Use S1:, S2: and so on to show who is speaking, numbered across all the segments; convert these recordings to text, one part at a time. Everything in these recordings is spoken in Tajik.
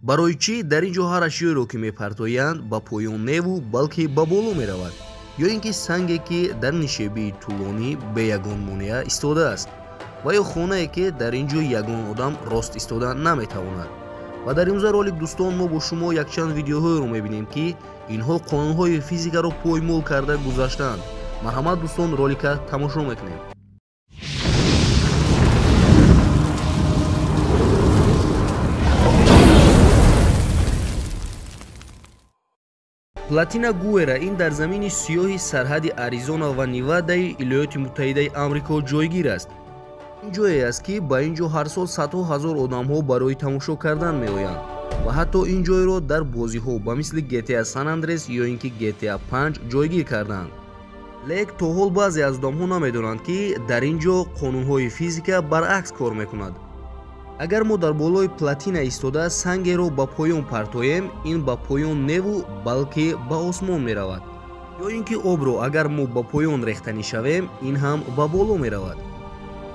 S1: Барои чӣ дар ин ҷо ҳар ашёеро ки мепартоянд ба поён неву, балки ба боло меравад, ё ин ки санге ки дар нишебии тӯлонӣ бе ягон монеа истодааст, ва ё хонае ки дар ин ҷо ягон одам рост истода наметавонад. Ва дар имрӯза ролик, дӯстон, мо бо шумо якчанд видеоҳоеро мебинем, ки инҳо қонунҳои физикаро поймол карда гузаштаанд. Марҳамат, дӯстон, ролика тамошо мекунем. Платина Гуэра ин дар замини сиёҳи сарҳади Аризона ва Невадаи Иёлоти Муттаҳидаи Амрико ҷойгир аст. Ин ҷое аст, ки ба ин ҷо ҳар сол садҳо ҳазор одамҳо барои тамошо кардан меоянд ва ҳатто ин ҷойро дар бозиҳо ба мисли GTA San Andreas ё ин ки GTA 5 ҷойгир карданд. Лек то ҳол баъзе аз одамҳо намедонанд, ки дар ин ҷо қонунҳои физика баръакс кор мекунад. Агар мо дар болои платина истода сангеро ба поён партоем, ин ба поён неву, балки ба осмон меравад. Ё ин ки обро агар мо ба поён рехтанӣ шавем, ин ҳам ба боло меравад.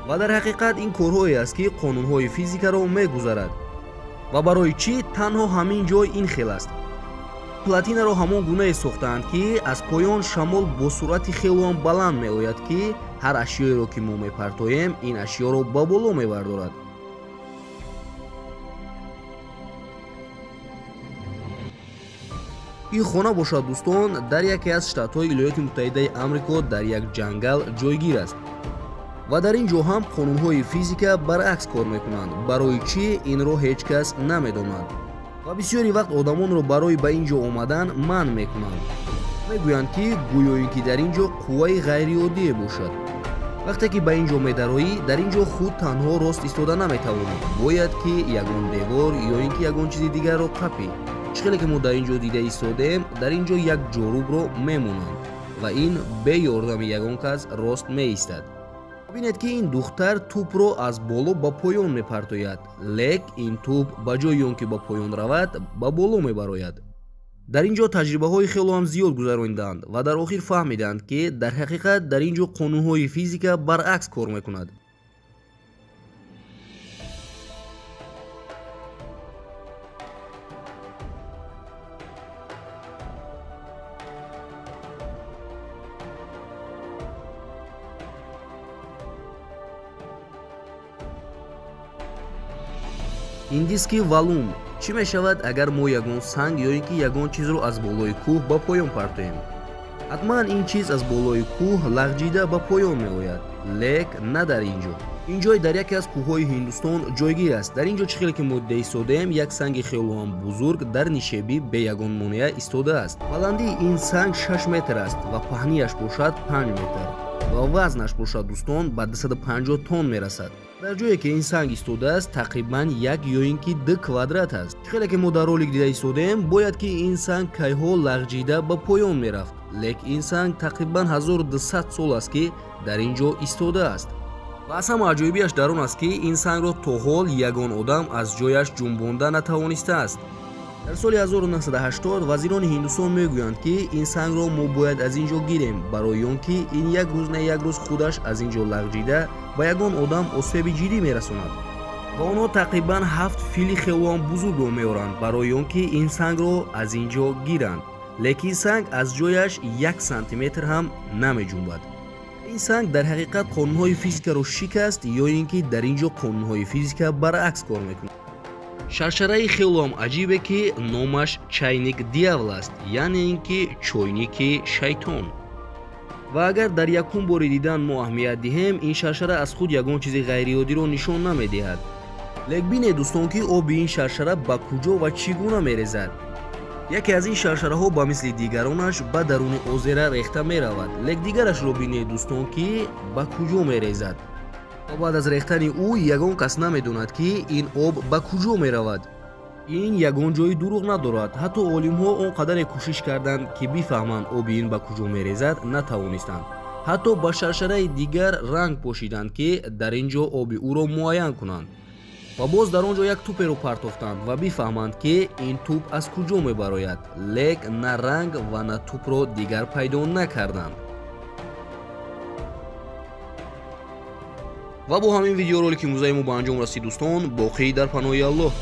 S1: Ва дар ҳақиқат ин корҳое аст, ки қонунҳои физикаро мегузарад. Ва барои чӣ танҳо ҳамин ҷой ин хел аст? Платинаро ҳамон гунае сохтаанд, ки аз поён шамол бо суръати хелоам баланд меояд, ки ҳар ашёеро ки мо мепартоем, ин ашёро ба боло мебардорад. Ин хона бошад, дӯстон, дар яке аз штатҳои Иёлоти Муттаҳидаи Амрико дар як ҷангал ҷойгир аст. Ва дар ин ҷо ҳам қонунҳои физика баръакс кор мекунанд. Барои чӣ инро ҳеҷ кас намедонад. Ва бисёри вақт одамонро барои ба ин ҷо омадан манъ мекунанд. Мегӯянд, ки гӯё ин ки дар ин ҷо қувваи ғайриоддие бошад. Вақте ки ба ин ҷо медароӣ, дар ин ҷо худ танҳо рост истода наметавонӣ. Бояд ки ягон девор ё ин ки ягон чизи дигарро қапӣ. Чӣ хеле ки мо дар ин ҷо дида истодаем, дар ин ҷо як ҷорубро мемонанд ва ин бе ёрдами ягон кас рост меистад. Бинед, ки ин духтар тӯпро аз боло ба поён мепартояд, лек ин тӯп ба ҷои он ки ба поён равад, ба боло мебарояд. Дар ин ҷо таҷрибаҳои хело ҳам зиёд гузаронидаанд ва дар охир фаҳмиданд, ки дар ҳақиқат дар ин ҷо қонунҳои физика баръакс кор мекунад. Индиски валун. Чӣ мешавад, агар мо ягон санг ё ин ки ягон чизро аз болои кӯҳ ба поён партоем? Ҳатман ин чиз аз болои кӯҳ лағҷида ба поён меояд, лек на дар ин ҷо. Ин ҷой дар яке аз кӯҳҳои Ҳиндустон ҷойгир аст. Дар ин ҷо чӣ хеле ки мо дида истодаем, як санги хелоам бузург дар нишебӣ бе ягон монеа истодааст. Баландии ин санг 6 метр аст ва паҳнияш бошад 5 метр ва вазнаш бошад, дӯстон, ба 250 тонн мерасад. Дар ҷое ки ин санг истодааст, тақрибан як ё ин ки 2 квадрат аст. Чӣ хеле ки мо дар ролик дида истодаем, бояд ки ин санг кайҳо лағҷида ба поён мерафт, лек ин санг тақрибан 1200 сол аст, ки дар ин ҷо истодааст. Ва аз ҳама аҷоибиаш дар он аст, ки ин сангро то ҳол ягон одам аз ҷояш ҷунбонда натавонистааст. Дар соли 1980 вазирони Ҳиндустон мегӯянд, ки ин сангро мо бояд аз ин ҷо гирем, барои он ки ин як рӯз на як рӯз худаш аз ин ҷо лағҷида ба ягон одам осеби ҷиддӣ мерасонад. Ва онҳо тақрибан 7 фили хелоам бузургро меоранд барои он ки ин сангро аз ин ҷо гиранд, лекин санг аз ҷояш 1 сантиметр ҳам намеҷунбад. Ин санг дар ҳақиқат қонунҳои физикаро шикаст ё ин ки дар ин ҷо қонунҳои физика баръакс кор мекунад. Шаршараи хелоам аҷибе, ки номаш чайник дьявол аст, яъне ин ки чойники шайтон. Ва агар дар якум бори дидан мо аҳамият диҳем, ин шаршара аз худ ягон чизи ғайриоддиро нишон намедиҳад. Лек бинед, дӯстон, ки оби ин шаршара ба куҷо ва чӣ гуна мерезад. Яке аз ин шаршараҳо ба мисли дигаронаш ба даруни озера рехта меравад, лек дигарашро бинед, дӯстон, ки ба куҷо мерезад. Ва баъд аз рехтани ӯ ягон кас намедонад, ки ин об ба куҷо меравад. Ин ягон ҷои дурӯғ надорад. Ҳатто олимҳо он қадаре кӯшиш карданд, ки бифаҳманд оби ин ба куҷо мерезад, натавонистанд. Ҳатто ба шаршараи дигар ранг пошиданд, ки дар ин ҷо оби ӯро муайян кунанд. Ва боз дар он ҷо як тӯперо партофтанд ва бифаҳманд, ки ин тӯп аз куҷо мебарояд, лек на ранг ва на тӯпро дигар пайдо накарданд. Ва бо ҳамин видеоролики музеи мо ба анҷом расид, дӯстон. Боқӣ дар паноҳи Аллоҳ.